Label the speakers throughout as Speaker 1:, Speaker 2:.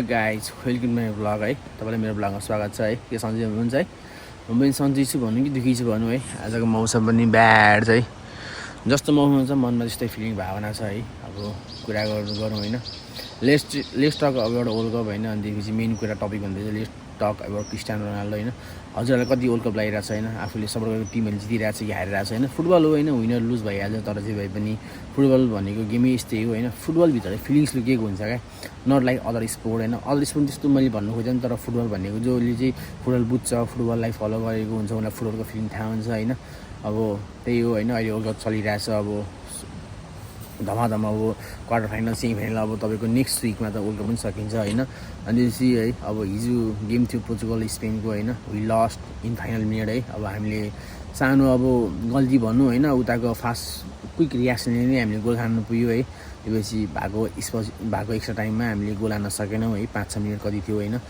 Speaker 1: Guys welcome my blog है। तपाईँलाई मेरो ब्लगमा स्वागत छ है। के सन्चै हुनुहुन्छ है? म पनि सन्चै छु भन्नु कि दुःखी छु भन्नु है। आजको मौसम पनि ब्याड छ है। जस्तो मौसम छ मनमा त्यस्तै फिलिङ भावना छ है। अब कुरा गरौँ होइन। Let's talk about world cup होइन। अनि त्यसपछि मेन कुरा टपिक भन्दै चाहिँ let's talk about Cristiano Ronaldo होइन। हजुरहरूलाई कति वर्ल्ड कप लागिरहेको छ होइन। आफूले सपोर्ट गरेको टिमहरूले जितिरहेको छ कि हारिरहेको छ होइन। फुटबल हो होइन, विनर लुज भइहाल्छ। तर जे भए पनि फुटबल भनेको गेमै यस्तै हो होइन। फुटबलभित्र फिलिङ्स लुकेको हुन्छ क्या, नट लाइक अदर स्पोर्ट होइन। अदर स्पोर्ट त्यस्तो मैले भन्नु खोजेँ, तर फुटबल भनेको जसले चाहिँ फुटबल बुझ्छ, फुटबललाई फलो गरेको हुन्छ, उनीहरूलाई फुटबलको फिलिङ थाहा हुन्छ होइन। अब त्यही हो होइन। अहिले वर्ल्ड कप चलिरहेछ। अब धमाधम अब क्वार्टर फाइनल, सेमी फाइनल अब तपाईँको नेक्स्ट विकमा त वर्ल्ड कप पनि सकिन्छ होइन। अनि त्यसपछि है अब हिजो गेम थियो पोर्चुगल स्पेनको होइन। We lost in final minute है। अब हामीले सानो अब गल्ती भन्नु होइन, उताको फास्ट क्विक रियाक्सनले नै हामीले गोल खानु पुग्यो है। त्यसपछि भएको एक्स्ट्रा टाइममा हामीले गोल हान्न सकेनौँ है। 5-6 मिनट कति थियो होइन।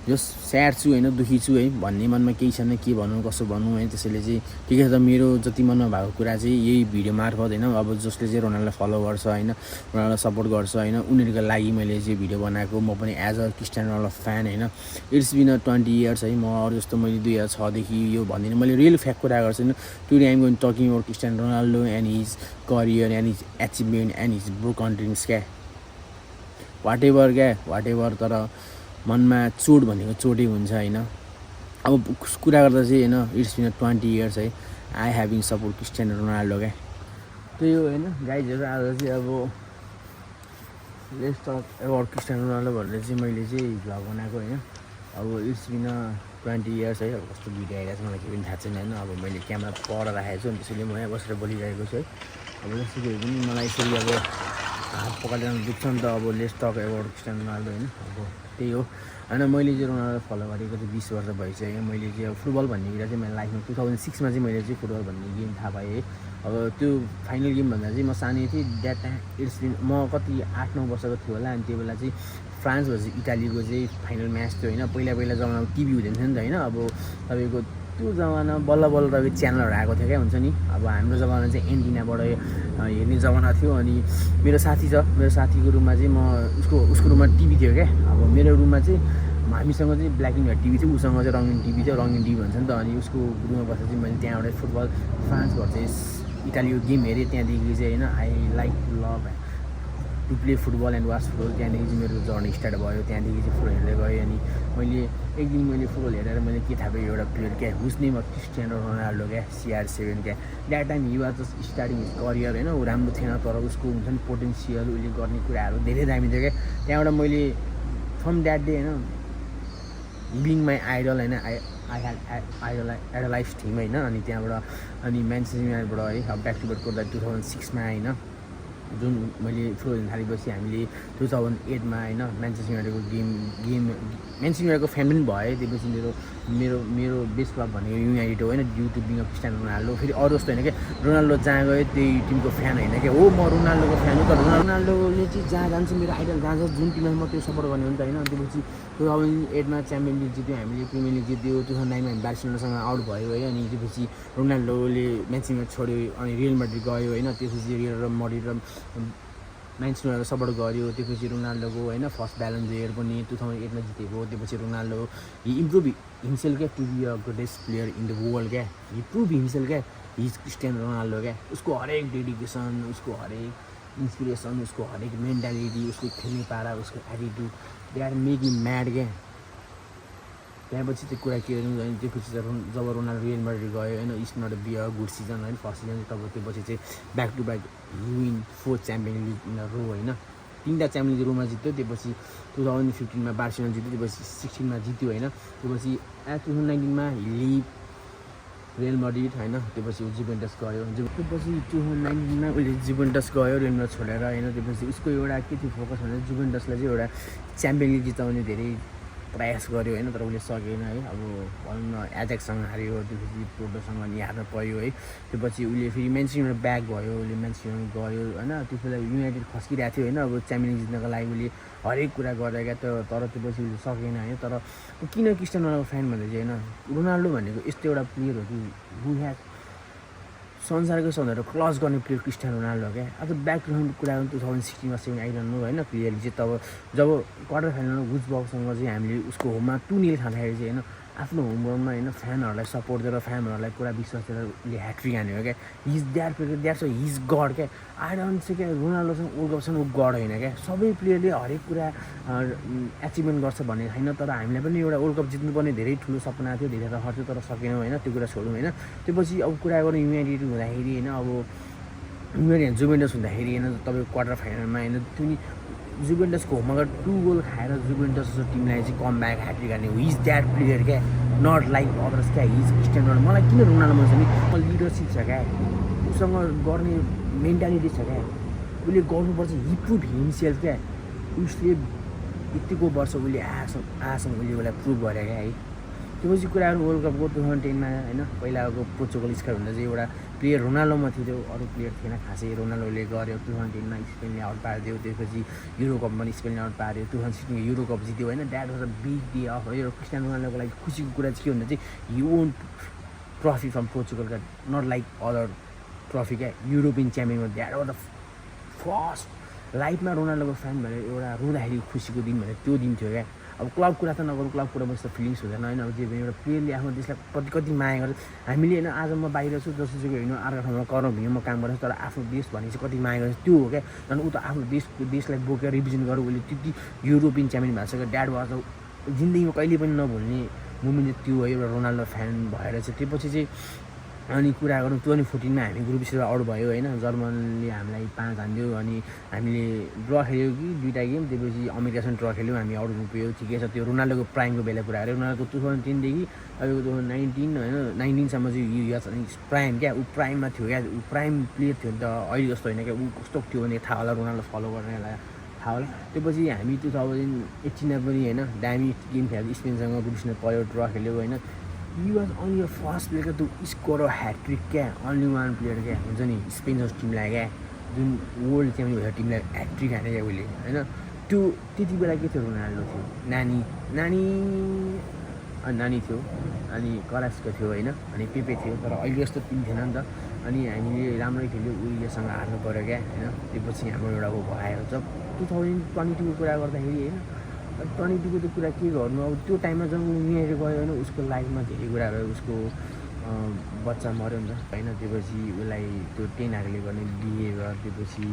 Speaker 1: जो स्याड छु होइन, दुःखी छु है। भन्ने मनमा केही छैन, के भनौँ कसो भनौँ है। त्यसैले चाहिँ ठिकै छ। मेरो जति मनमा भएको कुरा चाहिँ यही भिडियो मार्फत होइन। अब जसले चाहिँ रोनाल्डोलाई फलो गर्छ होइन, रोनाल्डो सपोर्ट गर्छ होइन, उनीहरूको लागि मैले चाहिँ भिडियो बनाएको। म पनि as a Cristiano Ronaldo fan होइन। इट्स बिन 20 इयर्स है। म अरू जस्तो मैले 2006देखि यो भन्दिनँ, मैले रियल फ्याक्ट कुरा गर्छु होइन। Today I'm going talking about Cristiano Ronaldo and his career and his achievement and his broken dreams क्या, वाट एभर। तर मनमा चोट भनेको चोटै हुन्छ होइन। अब कुरा गर्दा चाहिँ होइन, इट्स बिन 20 इयर्स है। I having support Cristiano Ronaldo क्या, त्यही हो होइन। गाइजहरू आज चाहिँ अब let's talk about Cristiano Ronaldo भनेर चाहिँ मैले चाहिँ भ्लग बनाएको होइन। अब इट्स बिन 20 इयर्स है। अब कस्तो भिडियो आइरहेको छ मलाई केही पनि थाहा छैन होइन। अब मैले क्यामेरा पर राखेको छु, अनि त्यसैले म यहाँ बसेर बोलिरहेको छु है। अब जस्तो कि पनि मलाई यसरी अब हात पक्रेर दुख्छ नि त। अब let's talk about Cristiano Ronaldo होइन। अब त्यही हो होइन। मैले चाहिँ रोनाल्डो फलो गरेको चाहिँ 20 वर्ष भइसक्यो। मैले चाहिँ अब फुटबल भन्ने कुरा चाहिँ मेरो लाइफमा 2006मा चाहिँ मैले चाहिँ फुटबल भन्ने गेम थाहा पाएँ है। अब त्यो फाइनल गेम भन्दा चाहिँ म सानै थिएँ। द्याट टाइम इट्स बिन म कति 8-9 वर्षको थियो होला। अनि त्यो बेला चाहिँ फ्रान्स भएपछि इटालीको चाहिँ फाइनल म्याच थियो होइन। पहिला जमानामा टिभी हुँदैन थियो नि त होइन। अब तपाईँको त्यो जमाना बल्ल तपाईँको च्यानलहरू आएको थियो क्या, हुन्छ नि। अब हाम्रो जमाना चाहिँ एन्टिनाबाट हेर्ने जमाना थियो। अनि मेरो साथी छ, मेरो साथीको रुममा चाहिँ म उसको रुममा टिभी थियो क्या। अब मेरो रुममा चाहिँ हामीसँग चाहिँ ब्ल्याक एन्ड व्हाइट टिभी थियो, उसँग चाहिँ रङ्गिन टिभी थियो। रङ्गिन टिभी भन्छ नि त। अनि उसको रुममा बसेर चाहिँ मैले त्यहाँबाट फुटबल फ्रान्स भर्सेस इटालीको गेम हेरेँ। त्यहाँदेखि चाहिँ होइन I like love to play football and watch football. त्यहाँदेखि चाहिँ मेरो जर्नी स्टार्ट भयो। त्यहाँदेखि चाहिँ फुटबल हेर्दै गएँ। अनि मैले एक दिन मैले फुटबल हेरेर मैले के थाहा पाएँ, एउटा प्लेयर क्या, whose name of Cristiano Ronaldo क्या, CR7 क्या। That time he was just starting his career होइन। ऊ राम्रो थिएन, तर उसको हुन्छ नि पोटेन्सियल, उसले गर्ने कुराहरू धेरै दामी थियो क्या। त्यहाँबाट मैले फ्रम द्याट डे होइन, बिङ माई आइडल होइन, आई ह्याड आइडलाइज थिम होइन। अनि त्यहाँबाट अनि म्यानचेस्टर युनाइटेडबाट है अब ब्याक टु ब्याक गर्दा 2006मा होइन, जुन मैले फुटबल हेर्न थालेपछि हामीले 2008मा होइन म्यानचेस्टर युनाइटेडको म्यानचेस्टर युनाइटेडको फ्यान पनि भएँ। त्यसपछि मेरो बेस्ट क्लब भनेको युनाइटेड हो होइन, due to being a Cristiano Ronaldo. फेरि अरू जस्तो होइन क्या, रोनाल्डो जहाँ गयो त्यही टिमको फ्यान होइन क्या। हो म रोनाल्डोको फ्यान हो, तर रोनाल्डोले चाहिँ जहाँ जान्छ मेरो आइडल जहाँ जान्छ, जुन टिममा म त्यो सपोर्ट गर्ने हो नि त होइन। त्यसपछि 2008मा च्याम्पियन लिग जित्यो हामीले, प्रिमियर लिग जित्यो। 2009मा हामी बार्सिलोनासँग आउट भयो है। अनि त्यसपछि रोनाल्डोले म्यानचेस्टर छोड्यो, अनि रियल माड्रिड गयो होइन। त्यसपछि रियल र माड्रिड र म्यानचेस्टर सपोर्ट गर्यो। त्यसपछि रोनाल्डोको होइन फर्स्ट ब्यालन डियर पनि 2008मा जितेको। त्यसपछि रोनाल्डो हि इम्प्रुभ हिमसेल्फ क्या, to be a greatest player in the world क्या। हि प्रुभ हिमसेल्फ क्या, हि इज क्रिस्टियानो रोनाल्डो क्या। उसको हरेक डेडिकेसन, उसको हरेक इन्सपिरेसन, उसको हरेक मेन्टालिटी, उसको खेल्ने पारा, उसको attitude, they are making mad क्या। त्यहाँपछि त्यो कुरा के गर्नु अनि त्यसपछि जब रोनाल्डो रियल माड्रिड गयो होइन, it's not be a good season होइन, फर्स्ट सिजन। तब त्यसपछि चाहिँ back to back win 4 champion league in a row होइन। 3टा च्याम्पियन लिग रोमा जित्यो। त्यसपछि 2015मा बार्सिलोना जित्यो। त्यसपछि 16मा जित्यो होइन। त्यसपछि 2019मा लिभ रियल माड्रिड होइन। त्यसपछि जुभेन्टस गयो। त्यसपछि 2019मा उसले जुभेन्टस गयो रियल माड्रिड छोडेर होइन। त्यसपछि उसको एउटा के थियो फोकस भने जुभेन्टसलाई चाहिँ एउटा च्याम्पियन लिग जिताउने धेरै प्रयास गर्यो होइन, तर उसले सकेन है। अब भनौँ न एजेक्ससँग हार्यो, त्यसपछि पोर्टोसँग नि हार्न पऱ्यो है। त्यसपछि उसले फेरि म्यानचेस्टर ब्याक भयो, उसले म्यानचेस्टर गयो होइन। त्यो बेला युनाइटेड खस्किरहेको थियो होइन। अब च्याम्पियन लिग जित्नको लागि उसले हरेक कुरा गर्दा क्या, तर त्यसपछि उसले सकेन है। तर किन क्रिस्टियानो रोनाल्डो फ्यान भन्दा चाहिँ होइन, रोनाल्डो भनेको यस्तो एउटा प्लेयर हो कि हु ह्याज संसारको सबभन्दा क्लच गर्ने प्लेयर क्रिस्टियानो रोनाल्डो क्या। अब ब्याक टु कुरा गर्नु 2016मा सेभेन आइरहनु होइन क्लियरली चाहिँ तब जब क्वार्टर फाइनलमा वुल्सबर्गसँग चाहिँ हामीले उसको होममा 2-0 खाँदाखेरि चाहिँ होइन आफ्नो होमग्राउन्डमा होइन फ्यानहरूलाई सपोर्ट दिएर फ्यानहरूलाई पुरा विश्वास दिएर उसले ह्याट्रिक हान्यो क्या। His that player that's a his god क्या। आई डोन्ट से क्या रोनाल्डोसँग वर्ल्ड कपसँग ऊ गड होइन क्या। सबै प्लेयरले हरेक कुरा एचिभमेन्ट गर्छ भन्ने छैन, तर हामीलाई पनि एउटा वर्ल्ड कप जित्नुपर्ने धेरै ठुलो सपना थियो, धेरै त हर्थ्यो, तर सकेनौँ होइन। त्यो कुरा छोडौँ होइन। त्यसपछि अब कुरा गर्नु युनाइटेड हुँदाखेरि होइन अब युनाइटेड जुभेन्टस हुँदाखेरि होइन तपाईँको क्वार्टर फाइनलमा होइन त्यो जुभेन्टसको होममा 2 गोल खाएर जुभेन्टस जस्तो टिमलाई चाहिँ कम ब्याक ह्याट्रिक हान्ने हिज द्याट प्लेयर क्या। नट लाइक अदर्स क्या। हिज क्रिस्टियानो रोनाल्डो मलाई किन रोनाल्डो मन छ नि लिडरसिप छ क्या, उसँग गर्ने मेन्टालिटी छ क्या, उसले गर्नुपर्छ हि प्रुभ हिमसेल्फ क्या। उसले यतिको वर्ष उसले आएसम्म उसले उसलाई प्रुभ गरे क्या है। त्योपछि कुराहरू वर्ल्ड कपको 2010मा होइन पहिलाको पोर्चुगल स्क्वाड भन्दा चाहिँ एउटा प्लेयर रोनाल्डोमा थियो, अरू प्लेयर थिएन खासै। रोनाल्डोले गर्यो 2010मा स्पेनले आउट पारिदियो, त्यसपछि युरो कपमा पनि स्पेनले आउट पार्यो, 2016 युरो कप जित्यो होइन। That was a big day of यो क्रिस्टियानो रोनाल्डोको लागि खुसीको कुरा चाहिँ के भन्दा चाहिँ हि वोन ट्रफी फ्रम पोर्चुगल क्या, नट लाइक अदर ट्रफी क्या। युरोपियन च्याम्पियनमा द्याट वाज द फर्स्ट लाइफमा रोनाल्डोको फ्यान भनेर एउटा रुँदाखेरि खुसीको दिन भनेर त्यो दिन थियो क्या। अब क्लब कुरा त नगरौँ, क्लब कुरा बस्दा फिलिङ्स हुँदैन होइन। अब जे पनि एउटा प्लेयरले आफ्नो देशलाई कति माया गर्छ। हामीले होइन आज म बाहिर छु जसोसुकै होइन अर्को ठाउँमा करौँ भिडियोमा काम गर्छु, तर आफ्नो देश भने चाहिँ कति माया गर्छ त्यो हो क्या। झन् ऊ त आफ्नो देशलाई बोकेर रिप्रेजेन्ट गरेर उसले त्यति युरोपियन च्याम्पियन भएको छ। ड्याड वाज जिन्दगीमा कहिले पनि नभुल्ने मुमेन्ट चाहिँ त्यो हो एउटा रोनाल्डो फ्यान भएर चाहिँ। त्यसपछि चाहिँ अनि कुरा गरौँ 2014मा हामी ग्रुप स्टेजमा आउट भयो होइन। जर्मनले हामीलाई 5 हान्दियो अनि हामीले ड्र खेल्यौँ कि 2टा गेम, त्यसपछि अमेरिकासँग ड्र खेल्यौँ, हामी आउट हुनु पुग्यो ठिकै छ। त्यो रोनाल्डोको प्राइमको बेला कुरा गऱ्यो। रोनाल्डोको 2010देखि अहिलेको 2019 होइन 19सम्म चाहिँ यो प्राइम क्या, ऊ प्राइममा थियो क्या। ऊ प्राइम प्लेयर थियो नि त, अहिले जस्तो होइन क्या। ऊ कस्तो थियो भने थाहा होला, रोनाल्डो फलो गर्नेलाई थाहा होला। त्यसपछि हामी 2018मा पनि होइन दामी गेम खेल्यो स्पेनसँग, ग्रुप स्टेजमा पऱ्यो, ड्र खेल्यो होइन। He was only a first player to score a hat-trick क्या, only one player क्या हुन्छ नि स्पेन जस्तो टिमलाई क्या, जुन वर्ल्ड च्याम्पियन भएको टिमलाई ह्याट्रिक हाने क्या उसले होइन। त्यो त्यति बेला के थियो रोनाल्डो थियो नानी थियो, अनि करास्को थियो होइन, अनि पेपे थियो, तर अहिले जस्तो टिम थिएन नि त। अनि हामीले राम्रै खेल्यो, उहिलेसँग हार्नु पऱ्यो क्या होइन। त्यसपछि हाम्रो एउटा भयो जब 2022को कुरा गर्दाखेरि होइन 22को त्यो कुरा के गर्नु। अब त्यो टाइममा जब युनाइटेड गयो होइन उसको लाइफमा धेरै कुरा भयो, उसको बच्चा मऱ्यो नि त होइन। त्यसपछि उसलाई त्यो टेनहरूले गर्ने बिहेभियर, त्यसपछि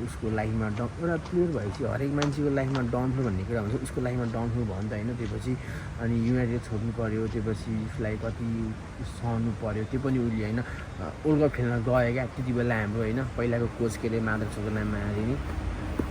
Speaker 1: उसको लाइफमा एउटा प्लेयर भएपछि हरेक मान्छेको लाइफमा डाउनफल भन्ने कुरा हुन्छ, उसको लाइफमा डाउनफल भयो नि त होइन। त्यसपछि अनि युनाइटेड छोड्नु पऱ्यो, त्यसपछि उसलाई कति सहनु पऱ्यो, त्यो पनि उसले होइन वर्ल्ड कप खेल्न गयो क्या। त्यति बेला हाम्रो होइन पहिलाको कोच के अरे माधवको नाममा आयो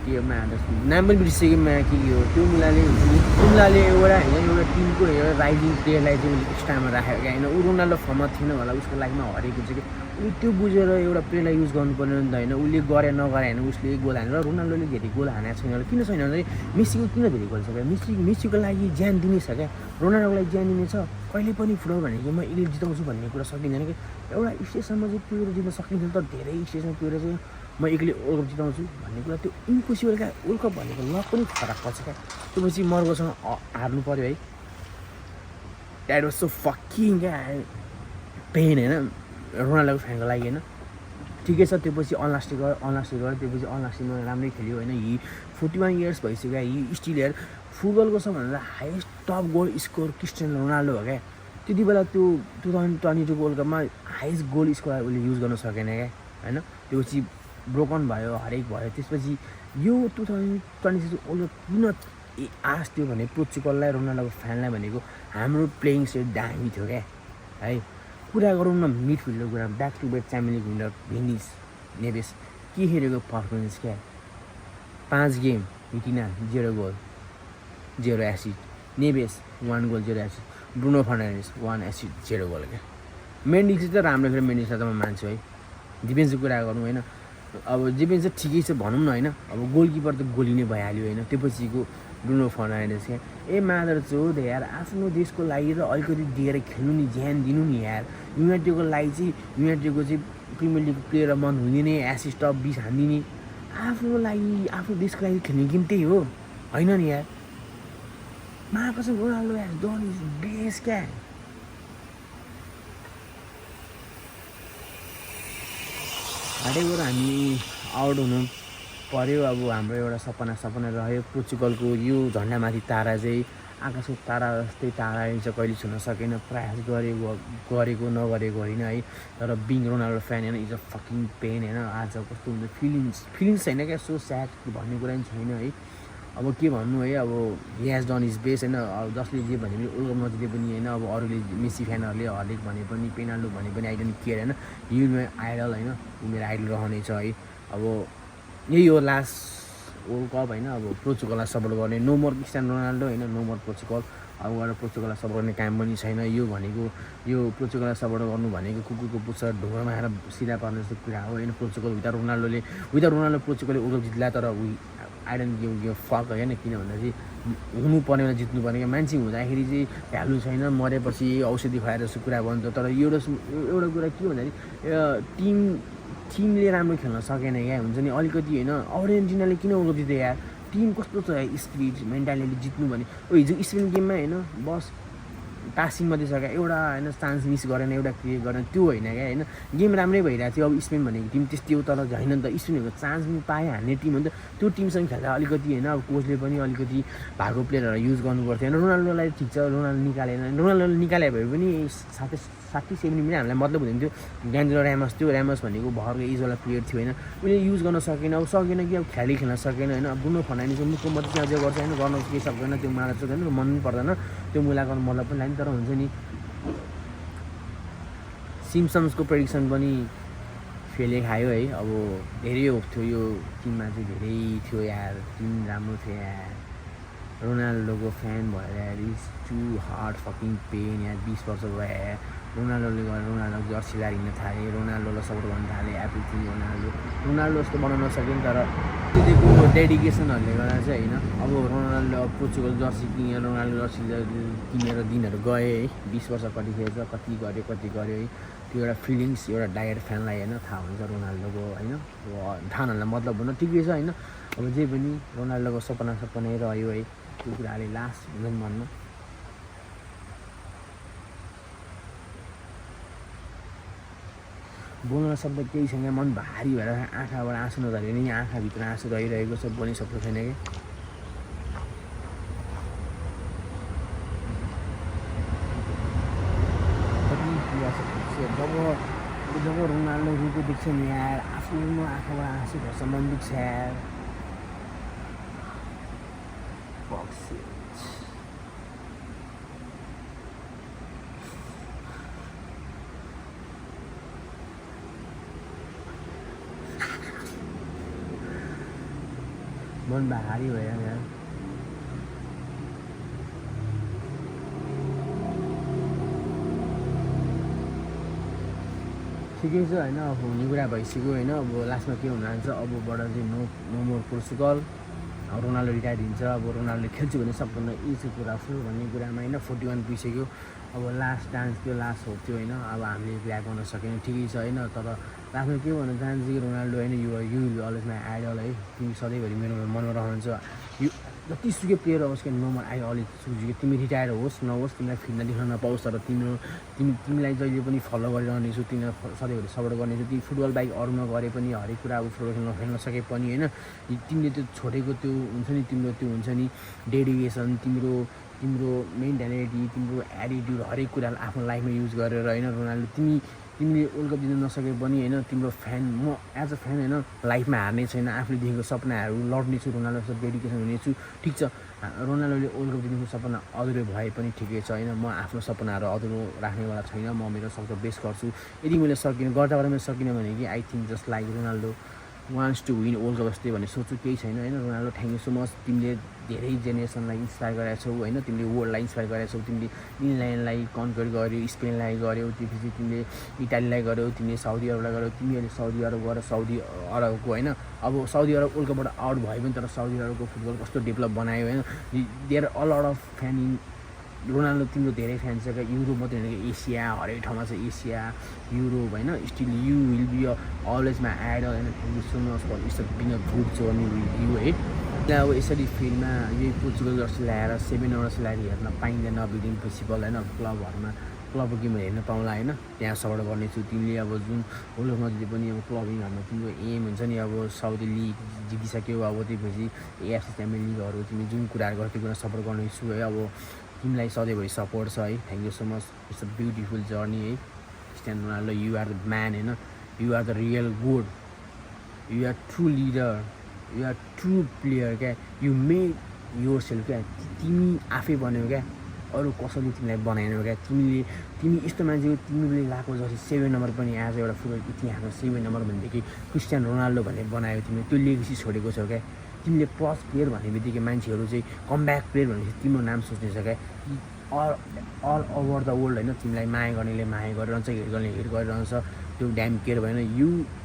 Speaker 1: त्यो नाम पनि बिर्सिसकेमा के हो त्यो मुलाले एउटा होइन एउटा टिमको एउटा राइजिङ प्लेयरलाई चाहिँ उसले एक्स्ट्रामा राखेको क्या होइन। ऊ रोनाल्डो फर्ममा थिएन होला, उसको लाइफमा हरेक हुन्छ कि उसले त्यो बुझेर एउटा प्लेयरलाई युज गर्नु पर्ने नि त होइन। उसले गरे नगरे होइन उसले गोल हानेर रोनाल्डोले धेरै गोल हानेको छैन होला। किन छैन भने मेसीको किन धेरै गोल छ क्या, मेसीको लागि ज्यान दिने छ क्या, रोनाल्डोको लागि ज्यान दिने छ। कहिले पनि फुटबल भनेको म यसले जिताउँछु भन्ने कुरा सकिँदैन कि। एउटा स्टेजसम्म चाहिँ पुगेर जित्न सकिन्छ तर धेरै स्टेजमा पुगेर चाहिँ म एक्लै वर्ल्ड कप जिताउँछु भन्ने कुरा त्यो इम्पोसिबल क्या। वर्ल्ड कप भनेको लक पनि फरक पर्छ क्या। त्यसपछि मर्गोसँग हार्नु पऱ्यो है, द्याट वाज सो फकिङ क्या पेन होइन रोनाल्डोको फ्यानको लागि होइन। ठिकै छ त्यसपछि अनलास्टिङ गयो, त्यसपछि अनलास्टिङमा राम्रै खेल्यो होइन। हि 41 इयर्स भइसक्यो, हि स्टिल हेयर फुटबलको सबभन्दा highest top goal score Cristiano Ronaldo हो क्या। त्यति बेला त्यो 2022को वर्ल्ड कपमा हाइएस्ट गोल स्कोर उसले युज गर्न सकेन क्या होइन। त्यसपछि ब्रोकन भयो, हरेक भयो। त्यसपछि यो 2026 वर्ल्ड कप किन आश थियो भने पोर्चुगललाई रोनाल्डोको फ्यानलाई भनेको हाम्रो प्लेइङ स्टाइल दामी थियो क्या है। कुरा गरौँ न मिडफिल्डको कुरा, back to back champion league winner भिनिस नेभेस के हेरेको पर्फर्मेन्स क्या। 5 game Vitinha 0 goal 0 assist, Neves 1 goal 0 assist, Bruno Fernandes 1 assist 0 goal क्या। मेन्डिस चाहिँ राम्रो खेल्यो, मेन्डिसलाई त म मान्छु है। डिफेन्सको कुरा गरौँ होइन, अब डिफेन्स चाहिँ ठिकै छ भनौँ न होइन। अब गोलकिपर त गोली नै भइहाल्यो होइन। त्यसपछिको ब्रुनो फर्नान्डेस क्या मादर चोद यार, आफ्नो देशको लागि र अलिकति दिएर खेल्नु नि, ज्यान दिनु नि यार। युनाइटेडको लागि चाहिँ युनाइटेडको चाहिँ प्रिमियर लिग प्लेयर मन हुँदिने, एसिस्ट टप 20 हान्दिने, आफ्नो लागि आफ्नो देशको लागि खेल्ने गेम त्यही हो होइन नि यार। मार्कस रोनाल्डो यार डन इज बेस्ट क्या। हाटैबाट हामी आउट हुनु पऱ्यो। अब हाम्रो एउटा सपना रह्यो पोर्चुगलको यो झन्डामाथि तारा चाहिँ आकाशको तारा जस्तै ताराले चाहिँ कहिले छुन सकेन। प्रयास गरेको नगरेको होइन है, तर बिङ रोनाल्डो फ्यान होइन इज अ फकिङ पेन होइन। आज कस्तो हुन्छ फिलिङ्स छैन क्या, सो स्याड भन्ने कुरा पनि छैन है। अब के भन्नु है, अब he has done is best होइन। अब जसले जे भने पनि वर्ल्ड कप नजिते पनि होइन, अब अरूले मेसी फ्यानहरूले हर्लिक भने पनि पेनाल्डो भने पनि आई डोन्ट केयर होइन। यु मेरो आइडल होइन, ऊ मेरो आइडल रहनेछ है। अब यही हो लास्ट वर्ल्ड कप होइन। अब पोर्चुगललाई सपोर्ट गर्ने, नो मोर क्रिस्टियानो रोनाल्डो होइन, नो मोर पोर्चुगल। अब गएर पोर्चुगललाई सपोर्ट गर्ने काम पनि छैन। यो भनेको यो पोर्चुगललाई सपोर्ट गर्नु भनेको कुकुरको पुच्छर ढुङ्गामा आएर सिधा पार्ने जस्तो कुरा हो होइन। पोर्चुगल विदाउट रोनाल्डो पोर्चुगलले वर्ल्ड कप जित्ला, तर आई डोन्ट गिभ फक होइन। किन भन्दा चाहिँ हुनुपर्ने बेला जित्नुपर्ने क्या। मान्छे हुँदाखेरि चाहिँ भ्यालु छैन, मरेपछि औषधि खुवाएर जस्तो कुरा भन्छ। तर एउटा कुरा के भन्दाखेरि टिमले राम्रो खेल्न सकेन क्या, हुन्छ नि अलिकति होइन। अर्जेन्टिनाले किन वर्ल्ड कप जित्यो यार, टिम कस्तो छ स्पिरिट मेन्टालिटी जित्नु भने। हिजो स्पेन गेममा होइन बस पासिङ मात्रै छ क्या, एउटा होइन चान्स मिस गरेन, एउटा क्रिएट गरेन, त्यो होइन क्या होइन। गेम राम्रै भइरहेको थियो। अब स्पेन भनेको टिम त्यस्तै हो, तर होइन नि त। स्पेनहरूको चान्स पनि पाए हान्ने टिम हो नि त, त्यो टिमसँग खेल्दा अलिकति होइन। अब कोचले पनि अलिकति भएको प्लेयरहरू युज गर्नुपर्थ्यो होइन। रोनाल्डोलाई ठिक छ, रोनाल्डो निकालेन, रोनाल्डोले निकाले भए पनि 60-70 मिनट हामीलाई मतलब हुँदैन थियो। ग्यान्जेलो ऱ्यामस थियो, ऱ्यामस भनेको भर्खरको एजवाला प्लेयर थियो होइन, उसले युज गर्न सकेन। अब सकेन कि अब खेल्न सकेन होइन। अब ब्रुनो फर्नान्डेसको मुखको मात्रै चाहिँ अझै गर्छ होइन, गर्न केही सक्दैन, त्यो मलाई सक्दैन, मन पनि पर्दैन त्यो मुला गर्नु मतलब पनि लाग्यो। तर हुन्छ नि सिम्पसन्सको प्रेडिक्सन पनि फेले खायो है। अब धेरै होप थियो यो टिममा चाहिँ, धेरै थियो यार, टिम राम्रो थियो यार। रोनाल्डोको फ्यान भएर यार is too hard fucking pain यार। 20 वर्ष भयो यार। रोनाल्डोले गएर रोनाल्डो जर्सी लगाएर हिँड्न थालेँ, रोनाल्डोलाई सपोर्ट गर्न थालेँ, एभ्रिथिङ रोनाल्डो जस्तो बनाउन सकेँ। तर त्यतिको डेडिकेसनहरूले गर्दा चाहिँ होइन। अब रोनाल्डो पोर्चुगल जर्सी किनेर रोनाल्डो जर्सी किनेर दिनहरू गए है। 20 वर्ष कतिखेर कति गऱ्यो है। त्यो एउटा फिलिङ्स एउटा डायर फ्यानलाई होइन थाहा हुन्छ रोनाल्डोको होइन। थाहाहरूलाई मतलब हुन ठिकै छ होइन। अब जे पनि रोनाल्डोको सपनै रह्यो है, त्यो कुराले लास्ट हुँदैन भन्नु। बोल्न शब्द केही छैन, मन भारी भएर आँखाबाट आँसु नझरेर नि आँखाभित्र आँसु रहिरहेको छ, बोल्ने शब्द छैन कि। जब रोनाल्डो रुको देख्छ नि यार, आफ्नो आँखाबाट आँसु भर्छ, मन दुख्छ यार। मन भारी भयो यार। ठिकै छ होइन। अब हुने कुरा भइसक्यो होइन। अब लास्टमा के हुन जान्छ, अबबाट चाहिँ नो मोर पोर्चुगल। अब रोनाल्डो रिटायर दिन्छ, अब रोनाल्डोले खेल्छु भने सबभन्दा इजी कुरा फुल भन्ने कुरामा होइन। 41 पुगिसक्यो, अब लास्ट डान्स थियो, लास्ट होप थियो होइन। अब हामीले ब्याक गर्न सकेन, ठिकै छ होइन। तर लास्टमा के भन्न चाहन्छु कि रोनाल्डो होइन, यु अलवेज माई आइडल है। तिमी सधैँभरि मेरो मनमा रहन्छ। यो जतिसुकै प्लेयर होस् कि नम्बर आई अलवेज चुज कि तिमी रिटायर होस् नहोस्, तिमीलाई फिल्डमा देख्न नपाओस्, तर तिमीलाई जहिले पनि फलो गरिरहनेछु, तिमीलाई सधैँभरि सपोर्ट गर्नेछु। तिमी फुटबल बाहेक अरू नगरे पनि हरेक कुरा अब फुटबल खेल्न सके पनि होइन। तिमीले त्यो छोडेको त्यो हुन्छ नि, तिम्रो त्यो हुन्छ नि डेडिकेसन, तिम्रो मेन्टालिटी, तिम्रो एटिट्युड, हरेक कुरालाई आफ्नो लाइफमा युज गरेर होइन। रोनाल्डो तिमीले वर्ल्ड कप जित्न नसके पनि होइन, तिम्रो फ्यान म एज अ फ्यान होइन, लाइफमा हार्ने छैन, आफूले देखेको सपनाहरू लड्नेछु, रोनाल्डो जस्तो डेडिकेसन हुनेछु। ठिक छ, रोनाल्डोले वर्ल्ड कप जित्नुको सपना अधुरो भए पनि ठिकै छ होइन। म आफ्नो सपनाहरू अधुरो राख्नेवाला छैन, म मेरो सक्दो बेस्ट गर्छु। यदि मैले सकिनँ मैले सकिनँ भने कि I think just like Ronaldo wants to win World Cup जस्तै भन्ने सोच्छु, केही छैन होइन। Ronaldo thank you so much, तिमीले धेरै जेनेरेसनलाई इन्सपायर गरेको छौ होइन। तिमीले वर्ल्डलाई इन्सपायर गरेको छौ, तिमीले इङ्ल्यान्डलाई कन्कर गर्यौ, स्पेनलाई गर्यौ, त्यसपछि तिमीले इटालीलाई गर्यौ, तिमीले साउदी अरबलाई गर्यौ, तिमीहरूले साउदी अरब गएर साउदी अरबको होइन। अब साउदी अरब वर्ल्ड कपबाट आउट भयो पनि, तर साउदी अरबको फुटबल कस्तो डेभलप बनायो होइन। There a lot of fan in Ronaldo. तिम्रो धेरै फ्यान छ क्या, युरोप मात्रै होइन कि एसिया, हरेक ठाउँमा छ एसिया युरोप होइन। Still you will be always my idol होइन। Thank you so much for it's been a good journey with you है। अब यसरी फिल्डमा यही पोर्चुगल जर्सी ल्याएर 7 आवर्स ल्याएर हेर्न पाइँदैन, बिडिङ पोसिबल होइन क्लबहरूमा। क्लब गेमहरू हेर्न पाउँला होइन, त्यहाँ सपोर्ट गर्नेछु। तिमीले अब जुन वर्ल्ड कपमा जे पनि अब क्लबिङ हार्न तिम्रो एम हुन्छ नि, अब साउदी लिग जितिसक्यो, अब त्यसपछि एएफसी च्याम्पियन लिगहरू तिमी जुन कुराहरू गर्छ त्यो कुरा सपोर्ट गर्नेछु है। अब तिमीलाई सधैँभरि सपोर्ट छ है। Thank you so much. It's a beautiful journey है। Cristiano Ronaldo, you are the man होइन, you are the real good, you are true leader, you are true player क्या। यु मेड योर सेल्फ क्या, तिमी आफै बन्यौ क्या, अरू कसैले तिमीलाई बनाएनौ क्या। तिमी यस्तो मान्छे हो, तिमीले लगाएको जति 7 नम्बर पनि आज एउटा फुटबल इतिहासमा 7 नम्बर भनेदेखि क्रिस्टियानो रोनाल्डो भन्ने बनायो तिमीले, त्यो लेगेसी छोडेको छौ क्या। तिमीले प्लस प्लेयर भन्ने बित्तिकै मान्छेहरू चाहिँ कमब्याक प्लेयर भनेपछि तिम्रो नाम सोच्नेछ क्या। अल ओभर द वर्ल्ड होइन, तिमीलाई माया गर्नेले माया गरिरहन्छ, हेर गर्ने हेर गरिरहन्छ, त्यो ड्याम केयर भएन।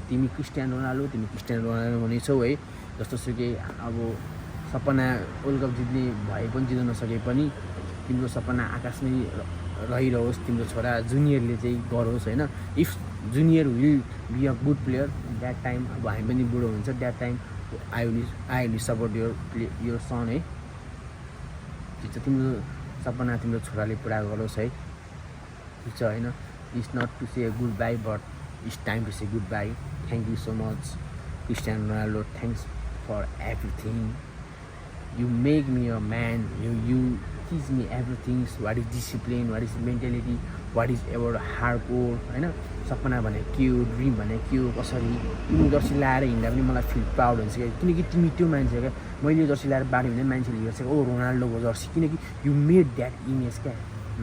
Speaker 1: तिमी क्रिस्टियानो रोनाल्डो भने छौ है। जस्तो सुकै अब सपना वर्ल्ड कप जित्ने भए पनि जित्न नसके पनि तिम्रो सपना आकाशमै रहिरहोस्। तिम्रो छोरा जुनियरले चाहिँ गरोस् होइन। If junior will be a good player that time, अब हामी पनि बुढो हुन्छ, that time I will support your son है। ठिक छ, तिम्रो सपना तिम्रो छोराले पुरा गरोस् है। ठिक छ होइन। It's not to say goodbye but it's time to say goodbye. Thank you so much Cristiano Ronaldo, thanks for everything. You make me a man, you teach me everything, what is discipline, what is mentality, what is about hard work होइन। सपना भने के हो, dream भने के हो, कसरी तिमी Jersey लाएर हिँड्दा पनि मलाई फिल प्राउड हुन्छ क्या। किनकि तिमी त्यो मान्छे क्या, मैले जर्सी लाएर बाड्यो भने मान्छेले हेर्छ ओ रोनाल्डोको जर्सी, किनकि यु मेड द्याट इमेज क्या,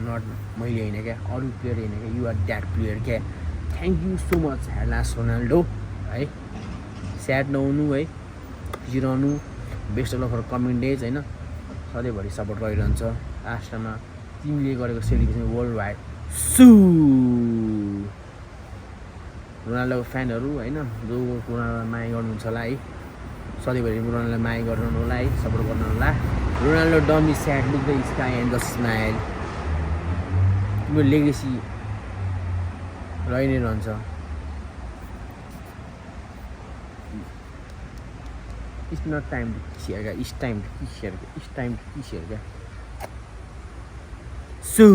Speaker 1: नट मैले होइन क्या, अरू प्लेयर होइन क्या, यु आर द्याट प्लेयर क्या। थ्याङ्क यू सो मच हेर्लास रोनाल्डो है। स्याड नहुनु है, जिराउनु। Best of luck for coming days होइन। सधैँभरि सपोर्ट गरिरहन्छ। लास्टमा तिमीले गरेको सेलिब्रेसन वर्ल्ड वाइड सु रोनाल्डोको फ्यानहरू होइन, जो रोनाल्डोलाई माया गर्नुहुन्छ होला है, सधैँभरि रोनाल्डोलाई माया गर्नु होला है, सपोर्ट गर्नु होला। Ronaldo don't be sad, look the sky and the smile. तिम्रो लेगेसी रहि नै रहन्छ। It's not time to share, it's time to share, it's time to share. So